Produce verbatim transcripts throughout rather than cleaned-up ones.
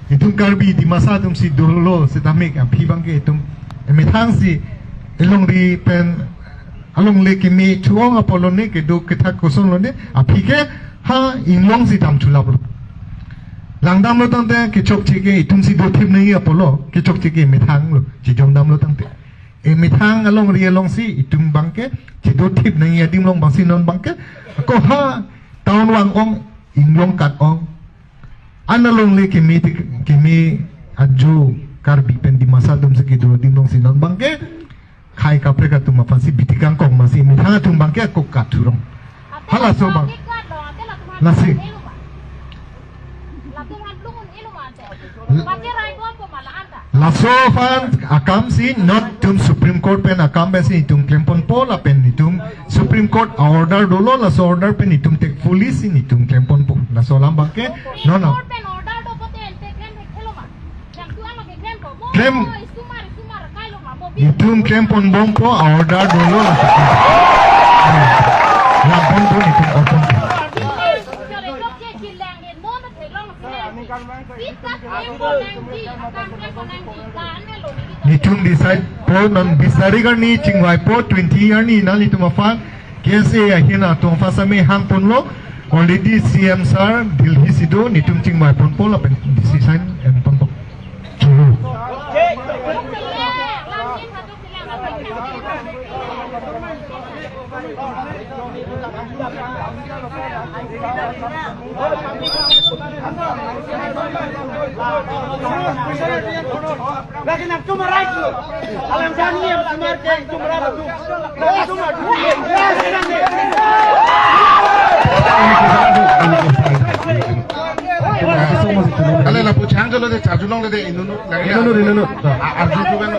Itum Karbi Dimasa atum si dolo sitame aphi abangke itum emethang si elongri pen alongle keme chuong apotlo ne kedo kethak kosonlo ne aphi ke ha inglong si dam chulaplo. Langdamlo tangte kechokche ke itum si dothip nangji apotlo kechokche ke emethanglo chijom damlo tangte. Emethang alongri alongsi itum abangke chidothip nangji adim along abangsi non abangke ako ha town vang-ong inglong kat-ong. An alongle keme tik-, keme ajo Karbi pen Dimasa atum si kedo adim alongsi non abangke khai kaprek atum aphansi bitik kangkong masi emethang atum abangke ako kat thurong. Halaso abang. Nasi. Laso aphan akam si non itum Supreme Court pen akam pensi itum klemponpo lapen itum Supreme Court a-order dolo laso order pen itum take fully si itum klemponpo. Laso alam abangke non. Klem. Itum klempon bompo a-order dolo. Lampon pon itum orpon. Itum decide po non bis tarik arni chingvaipo twenty arni nanglitum aphan K S A ahin atum aphan same hangponlo. Already C M sir Delhi si do, itum chingvaiponpo lapen decision enponpo. Kali lapu chang jolo de charjulong de inunu. Inunu, inunu. Arju tu kan.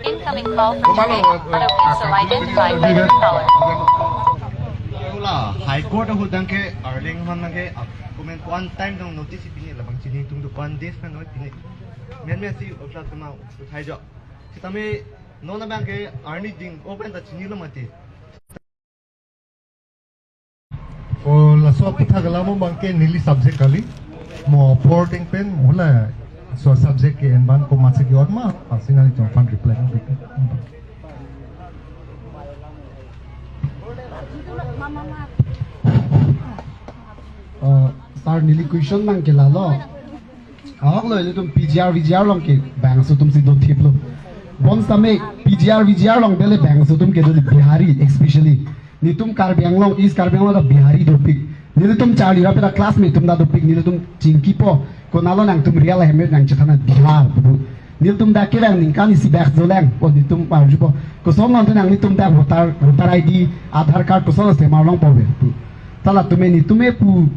Incoming call from Kumalo, Tree. Hello, please, uh, identify your caller. Ula, High Court ahut abangke Arleng hon abangke, ah, comment one time dong notice pini labang chini tung do one days na noi pini. Men men si ukla tama uthai jo. Sitame non abangke arni ding open ta chinilo mati. O laso aputhak alam abangke neli subject kali. Mo apor ding pen mo la so subject ke en abang komatsi ke-ot ma, pasi nanglitum aphan reply nang dikit. Uh, sir, neli question abangke lalo. Ahok lo, ilitum P G R, V G R along ke bangso atum si dothiplo. Bonsitame P G R, V G R along dele bangso atum kedo Bihari, especially. Nelitum Karbi Anglong, East Karbi Anglong ta Bihari dopik. Nelitum charli rapi ta classmate atum ta dopik, nelitum chingkipo. Konatlo nangtum real ahem nangchethan Bihar pu. Nelitum dak kevang ningkan isi bak dolang, o nelitum arjupo. Koson nonte nanglitum dak voter, voter I D, Aadhaar card koson semar longpo ve pu. Ta latum e nelitum e pu.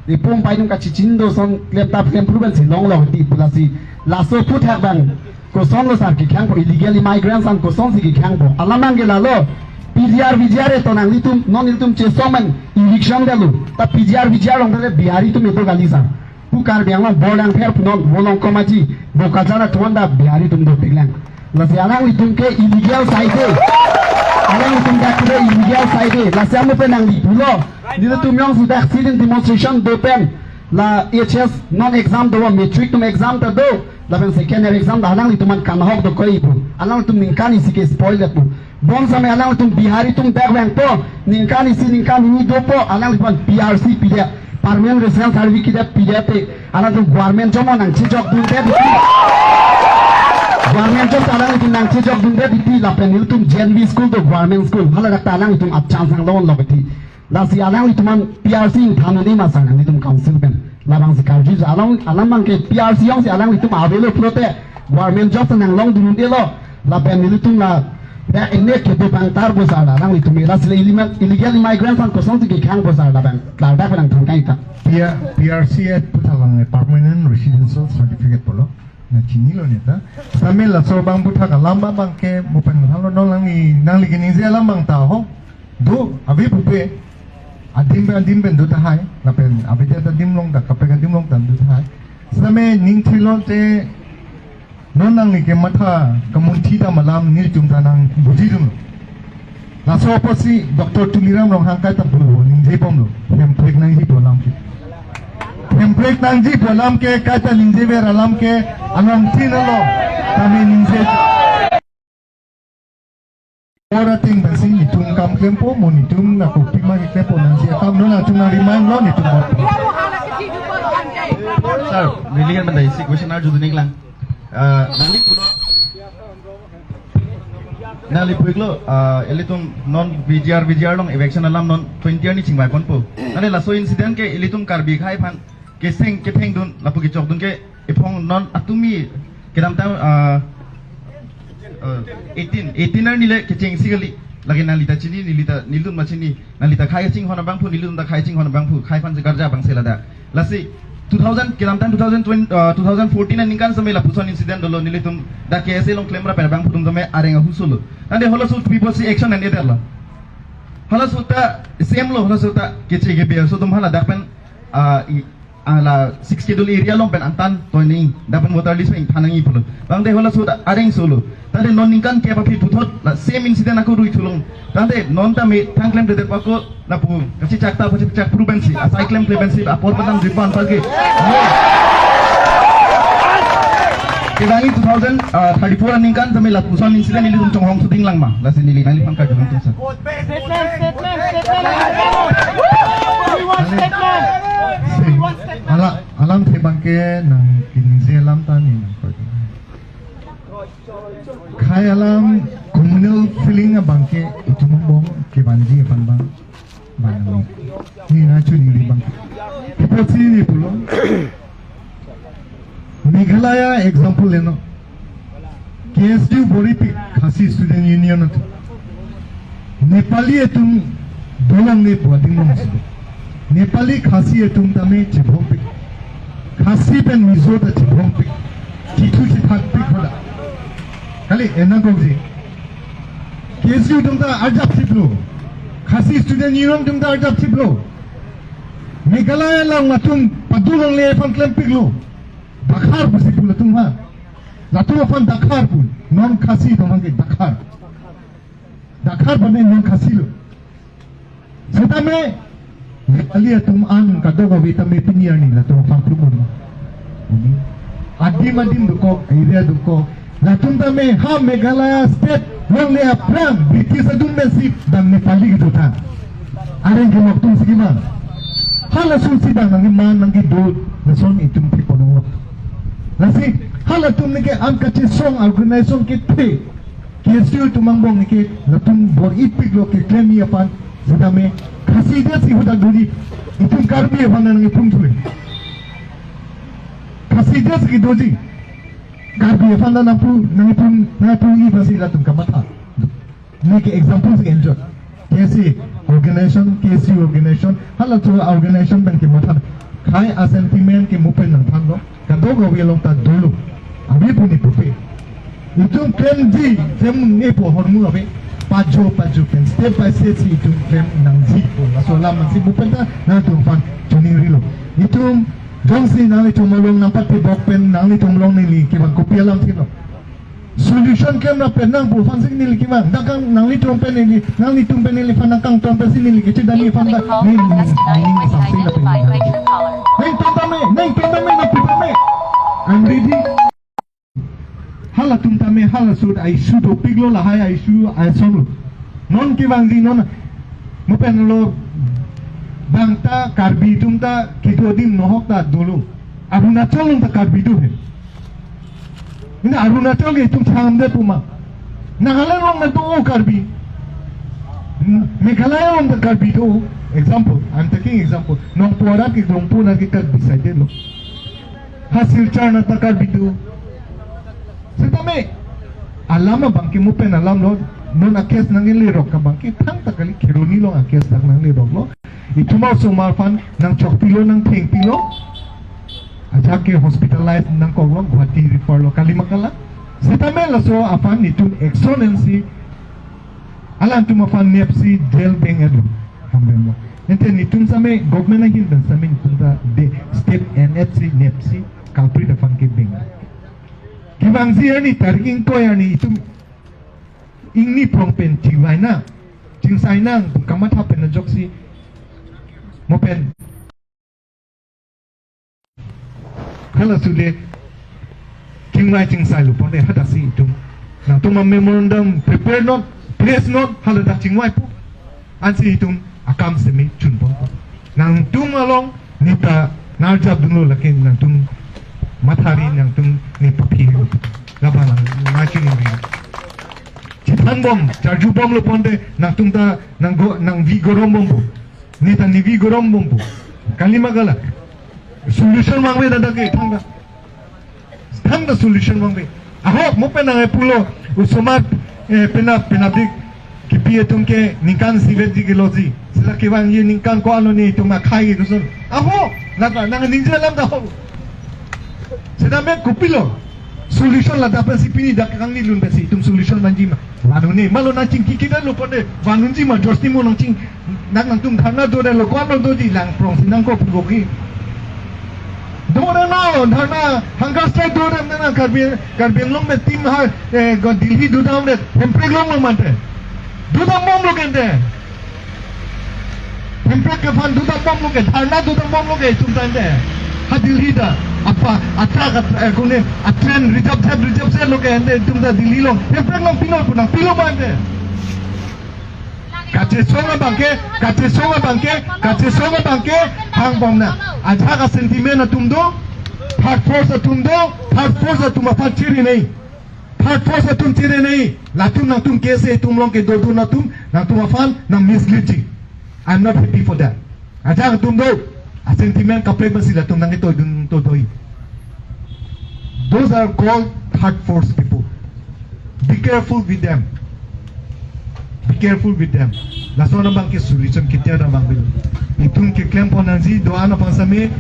Ipum pai nung kachichin do ason klem tap klem pruben si longlong ti pu lasi. Laso aputhak abang. Kosonlo sir kekhangpo illegal immigrants an kosonsi kekhangpo. Alam abangke lalo. P G R, V G R eto nanglitum, non ilitum chesong men eviction delo. Ta P G R, V G R along dele Bihari atum edo kali sir. Pu Karbi Anglong Borlangpher punon, Bolong Komaji, Bokajan atum ta Bihari atum dopiklang. Lasi alanglitum ke illegal side. Alanglitum ke illegal side. Lasi amo pen nangli pulo. Nelitum jongsi dak sit-in demonstration do pen. La H S non exam do, matric atum exam ta do. Lapen second year exam ta alanglitum an kanahok dokok pu. Alanglitum ningkan isi ke spoil pu. Bonsitame alanglitum Bihari atum dak vangpo, ningkan isi ningkan hini dopo, alanglitum aphan P R C pidetpo, permanent residence certificate pidetpo, alanglitum government job nangchejokdunde titi. Government job alanglitum nangchejokdunde titi, lapen ilitum J N V school do government school, hala dak ta alanglitum a-chance nanglonglo titi. Lasi alanglitum aphan P R C ingthan un-e ma sir nanglitum council pen. Labangsi karju alang alang abangke P R C jongsi alanglitum avelo pulote government job nanglongdundelo. Lapen nelitum la dak ene kedo bang tarpo sir alanglitum lasi illegal, illegal immigrants an kosonsi kekhangpo sir labang. Klardak nangthan kai ta. P R, P R C aputhak abang permanent residential certificate pulo. Na chinilo neta. Sitame laso abang aputhak alam abangke mo pen halo non nangli nangli keningje alam abang ta ho. Do ave pupe. Adim pen adim pen do tahai. Lapen avedet adim along ta kaprek adim along ta do tahai. Sitame ning thilon te non nangli kematha kamunthi ta malam nelitum ta nang bujidun. Laso apotsi Doctor Tuliram Ronghang kai ta pulo ningje bomlo. Hem prek nangji pu alam ke. Break nangji pu alam ke, kaita ningjever alam ke, along thin alo. Kami ningje. Ora ting basi netum kam klempo, mo netum na kopi ma keklempo nangji akam non atum na remind lo netum bor. Sir, neli kan mandai isi question arjudun iklang. Ah, nangli pulo, nangli pu-iklo, ah, ilitum non V G R, V G R along eviction alam non twenty arni chingvai ponpo. Nangli laso incident ke ilitum Karbi akhai aphan keseng kethengdun, lapu kechokdun ke ephong non atumi kedamtang, ah, ah, eighteen, eighteen arni le kechengsi kali. Lake nanglita chini, nelita, nelitum ma chini, nanglita akhai chinghon abangphu, nelitum ta akhai chinghon abangphu, akhai aphan si karja abangsi ladak. Lasi two thousand, kedamtang two thousand twenty, ah, two thousand fourteen aningkan same lapuson incident dolo, nelitum dak K S A along klemra pen abangphu atum tame areng ahu solo. Tangte halaso pu apotsi action an-edetlo. Halaso ta same lo, halaso ta keche kebe aso atum hala dak pen, ah, i, ah, la Sixth Schedule area along pen angtan toini, dak pen voter list pen ingthan nangji pulo. Tangte halaso ta areng solo. Tangte non ningkan kep aphi puthot la same incident ako rui thulong. Tangte non tame thang klemkledet ako lapu kachechak ta kachechak pru pensi, asai klemkle pensi apor patang jipan pagi. Kedangi two thousand thirty-four aningkan tame lapuson incident nelitum chonghong shooting lang ma. Lasi neli nangliphan karjudun tum sir. Statement, statement, statement. We want statement. We want statement. Ala, alamthe abangke nangkiningje alam ta ne nangkoi. Akhai alam communal feeling abangke itum angbong kevanji aphan abang. Bang ne. Ne nangchiningri abang. Pi apotsi ne pulo. Meghalaya example leno. K S U bor-ipik Khasi Student Union atum. Nepali atum dolongle pu ading longsi. Nepali Khasi atum tame chebongpik. Khasi pen Mizo ta chebongpik. Chithu chithakpik hoda. Kali enang kongsi. K S U atum ta arjap siplo. Khasi Student Union atum ta arjap siplo. Meghalaya along atum padolongle aphan klempiklo. Dakhar pusi pu latum ha. Latum aphan dakhar pu. Non Khasi atum aphan ke dakhar. Dakhar bane non Khasi lo. Setame, Nepali atum an kadokave tame pini arni latum aphan klumon. Adim adim dokok, area dokok. Latum tame ha Meghalaya state longle aphrang British atum pensi dam Nepali kedo tha. Areng kelok atum si kima. Halason si dam nangkeman nangkedo lason itum thepon lo. Lasi halatum neke an kachesong organization kethe. K S U atum angbong neke latum bor-ipiklo keklemji aphan, setame Khasi det si hodak doji, itum Karbi aphan nangkiphum thule. Khasi det si doji, Karbi aphan nangpu, nangkiphum, nangkiphumji aphansi latum kamatha. Neke example si enjot. K S A organization, K S U organization, halaso organization pen kematha. Akhai a-sentiment ke mo pen nangthanlo. Kadokave along ta dolo. Ave pu ne pupe. Itum klemji, klem ne pu ahormu ave. Pajo, pajo pen. Step by step si itum klem nangji pu. Laso alam nangsi mo pen ta nangtum aphan chiningrilo. Itum jongsi nanglitum along nangpatebok pen nanglitum along neli kevang kopi alamthelo. Solution klemra pen nangpu aphansi neli kevang. Nangkang nanglitum pen neli, nanglitum pen neliphan nangkangton pensi neli kechedamji aphan ta. Neli, neli, neli samsi lapen neli. Nangtum tame, nangtum tame, nangtum tame. I'm ready. Halatum tame, halaso a-issue dopiklo lahai a-issue asonlo. Non kevangji non. Mo penlo bang ta Karbi atum ta kedo adim nohok ta dolo. Arunachal along ta Karbi do he. Ini Arunachal ke itum changde puma. Nagaland along na do Karbi. Meghalaya along ta Karbi do. Example, I'm taking example. Nongpoh arat ke Nongpoh arat ke Karbi side lo. Ha Silchar na ta Karbi do. Setame alam abangke mo pen alamlo. Non a-case nanglerok abangke thangta kali, Kheroni along a-case dak nangleroklo. Itum osomar aphan nangchokpilo, nangthengpilo. Ajahak ke hospitalize nangkoklo, Guwahati refer lo, kali ma kalang. Setame laso aphan itum action ensi, alangtum aphan nepsi jail beng-etlo. Hambeng lo. Ante netum same government ahin pen same netum ta de step en-etsi nepsi culprit aphan ke beng. Kevangji arni tarik ingkoi arni itum ingni prong pen chingvai nang, chingsai nang pu kamatha pen ajoksi mo pen Hala sude chingvai chingsai lo ponte, hadak si itum nangtum a-memorandum prepare non, press non, hala dak chingvaipo. Ansi itum akam seme chun ponpo. Nangtum along neta narjap dunlo, lake nangtum mathari, nangtum ne paphi lo. Labang nang ma chun ri. Chithan bom, charju bomlo ponte, nangtum ta nang go, nangvi gorom bompo. Neta nevi gorom bompo. Kalima gala. Solution mangve dak ke thangta. Thangta solution mangve. Ahok mo pen nang pulo, osomar, eh, penap, penapdik kipi atum ke ningkan isi vet ji ke loji. Seta kevangji ningkan ko-an lo ne itum akhai ke koson. Ahok, nang, nang ningje alam ta ahok. Seta me kopilo. Solution ladak pensi pini dak kangnilun pensi itum solution vanji ma. Vannon ne, malo nangchingki kita lo ponte, vannonji ma, George Timung nangching, nang nangtum dharna dodetlo, ko-an lo doji, Langprong si nangkok pugogi. Dodetlo, dharna, hunger strike dodetlo nang Karbi, Karbi Anglong pen team ha, eh, go Delhi dodamdet, Hemprek along lo mante. Dodam bomlo kente. Hemprek kephan dodam bomlo ke, dharna dodam bomlo ke itum tangte. Ha Delhi ta, apa, atrak, atrak, eh, kone, atrain reserve, reserve lo ke ante itum ta Delhi along. Hemprek along pino pu nangpilo abang ke. Kachesong abang ke, kachesong abang ke, kachesong abang ke, hang bomnang. Ajak a-sentiment atum do, third force atum do, third force atum aphan chiri nei. Third force atum chiri nei, latum nangtum K S A atum along kedodun atum, nangtum aphan nang mislead ji. I'm not happy for that. Ajak atum do, a-sentiment kaprek pensi latum nangketoi dun to doi. Those are called third force people. Be careful with them. Be careful with them. Lason abang ke solution ketia ta abang bil. Itum keklem pon nangji, do-an aphan same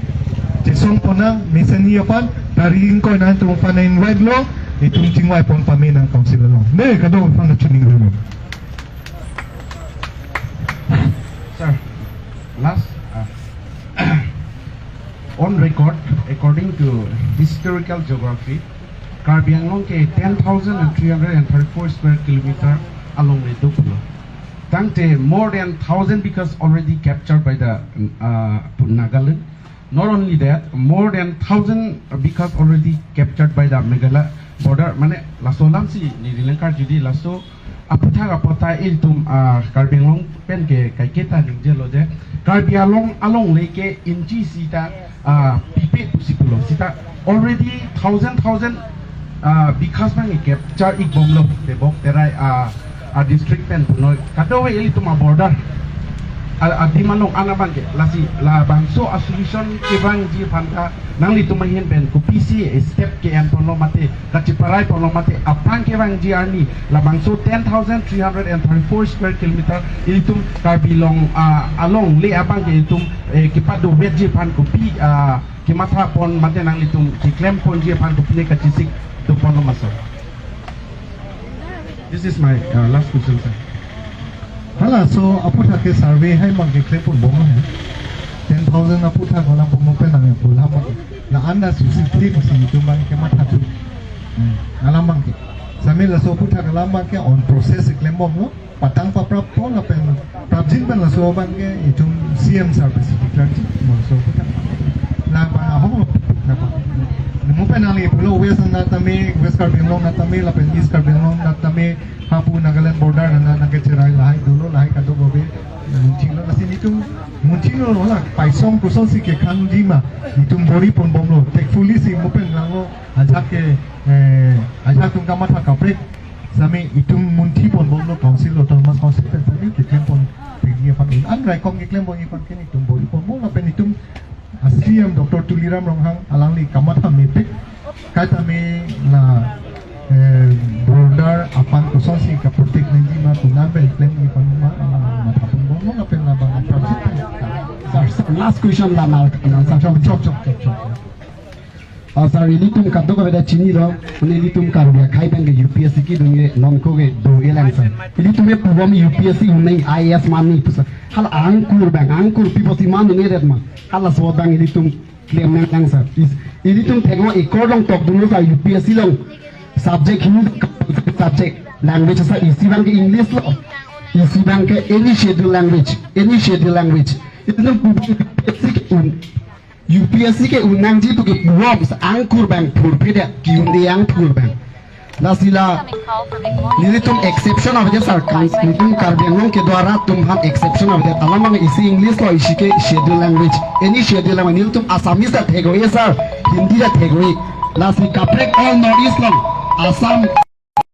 chesong pon nang, mesen ni aphan, tarik ingkoi nangtum aphan invite lo, itum chingvai pon pame nang council along. Ne, kadokave aphan choningri lo. Sir, last, uh, on record, according to historical geography, Karbi Anglong ke ten thousand and three hundred and thirty-four square kilometer along le duklo. Tangte more than thousand because already captured by the, uh, Nagaland. Not only that, more than thousand because already captured by the Meghalaya border. Mane laso alam si neli nangkarju di, laso aphuthak apot ta ilitum, ah, Karbi Anglong pen ke kaiketa ningjelo je Karbi Anglong along le ke inchi sita, ah, pipe pusi pulo, sita already thousand thousand, ah, bighas abang ke capture ik bomlo, Tebok Terai, ah, a-district pen punoi. Kadokave ilitum a-border, a, adim along an abang ke, lasi labangso a-solution kevangji aphan ta nanglitum ahin pen kopisi step ke-en ponlo mate, kachiparai ponlo mate, aphrang kevangji arni, labangso ten thousand three hundred and thirty-four square kilometer ilitum Karbi Anglong, ah, along le abang ke ilitum, eh, kepado vetji aphan kopi, ah, kematha pon mate nanglitum keklem ponji aphan kopine kachesik do ponlo ma sir? This is my, uh, last question, sir. Halaso aphuthak ke survey hai abang ke klem pon bom he. Ten thousand aphuthak ko alam pon mo pen nang pula abang. La anda susi tri masi itum abang ke matha thu. Hmm. Alam abang ke. Same laso aphuthak alam abang ke on process klem bomlo. Patang paprap po lapen prapjin pen laso abang ke itum C M sir pensi declare ji. Mo laso aphuthak. Labang ahok lo. Labang. Mo pen nangli pulo West anat tame, West Karbi Anglong anat tame, lapen East Karbi Anglong anat tame, hapu Nagaland border nang nangkecherai lahai dolo, lahai kadokave munchinglo, lasi nelitum munchinglo, la paisong kosonsi kekhangji ma, nelitum bor-i pon bomlo, thankfully si mo pen langlo, ajak ke, eh, ajak atum kamatha kaprek, same itum munthi pon bomlo, council, autonomous council pen same keklem pon, pegi aphan, an raikom keklem pon aphan ke nelitum bor-i pon bomlo, lapen itum a-C M Doctor Tuliram Ronghang alangli kamatha mepik, kaita me la, eh, border aphan kosonsi kaprotect nangji ma, konat pen klem nangji aphan ma, ah, matha pon bomlo lapen labang aphrang si. Sir, sir, last question la mal, la, sir. Chok, chok, chok, chok, chok. Ah, sir, ilitum kadokave ta chinilo, mane ilitum Karbi akhai abang ke U P S C kedun ke non ko ke do-e lang, sir. Ilitum ke pubom U P S C unai I A S mane pu, sir. Hala angkur abang, angkur pi pusi mane ne det ma. Halaso abang ilitum klem nanglang, sir. Is, ilitum thek-o ekor along tokdunlo, sir, U P S C along subject Hindi, subject language, sir, isi abang ke English lo, isi abang ke any schedule language, any schedule language. Ilitum pubom U P S C ke un-, U P S C ke un nangji pu ke purom sa angkur abang phurphedet, ki-un-e angkur abang. Lasi la nelitum exception avedet sir, kan nelitum Karbi Anglong kedo arat atum aphan exception avedet. Alam abang isi English lo, isi ke schedule language. Any schedule language, nelitum Assamese ta thek-oi sir, Hindi ta thek-oi. Lasi kaprek all North East along, Assam,